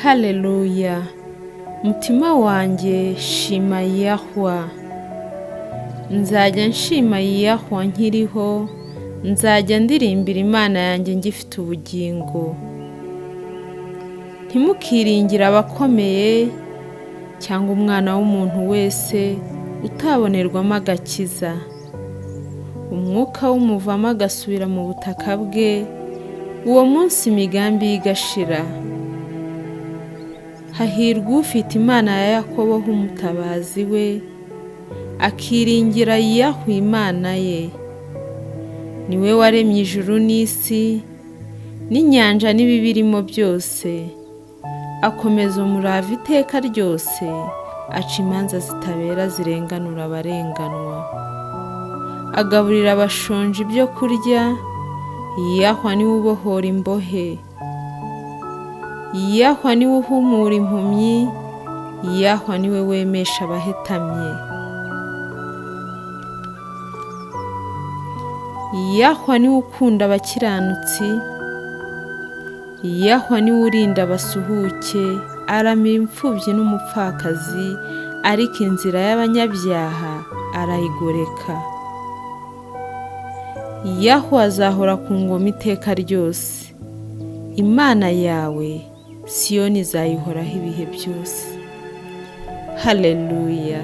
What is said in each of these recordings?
Haleluya! Mutima wanjye, shima Yahwa. Nzajya nshima Yahwa nkiriho, nzajya ndirimbira Imana yanjye ngifite ubugingo. Ntimukiringire abakomeye cyangwa umwana w'umuntu wese utabonerwamo agakiza. Umwuka w'umuvamo agasubira mu butaka bwe, uwo munsi imigambi ye igashira. Hahirwa ufite Imana ya Yakobo nk'umutabazi we, akiringira Yahwa Imana ye. Ni we waremye ijuru n'isi, n'inyanja n'ibibirimo byose. Akomeza umurava iteka ryose, aca imanza zitabera zirenganura abarenganwa. Agaburira abashonji ibyo kurya, Yahwa ni we ubohora imbohe. Yahwa ni we uhumura impumyi, Yahwa ni we wemesha abahetamye. Yahwa ni we ukunda abakiranutsi, Yahwa ni we urinda abasuhuke, aramira imfubyi n'umupfakazi, ariko inzira y'abanyabyaha arayigoreka. Yahwa azahora ku ngoma iteka ryose, Imana yawe Siyoni izayihoraho ibihe byose. Haleluya!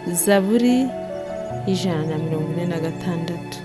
Zaburi 146.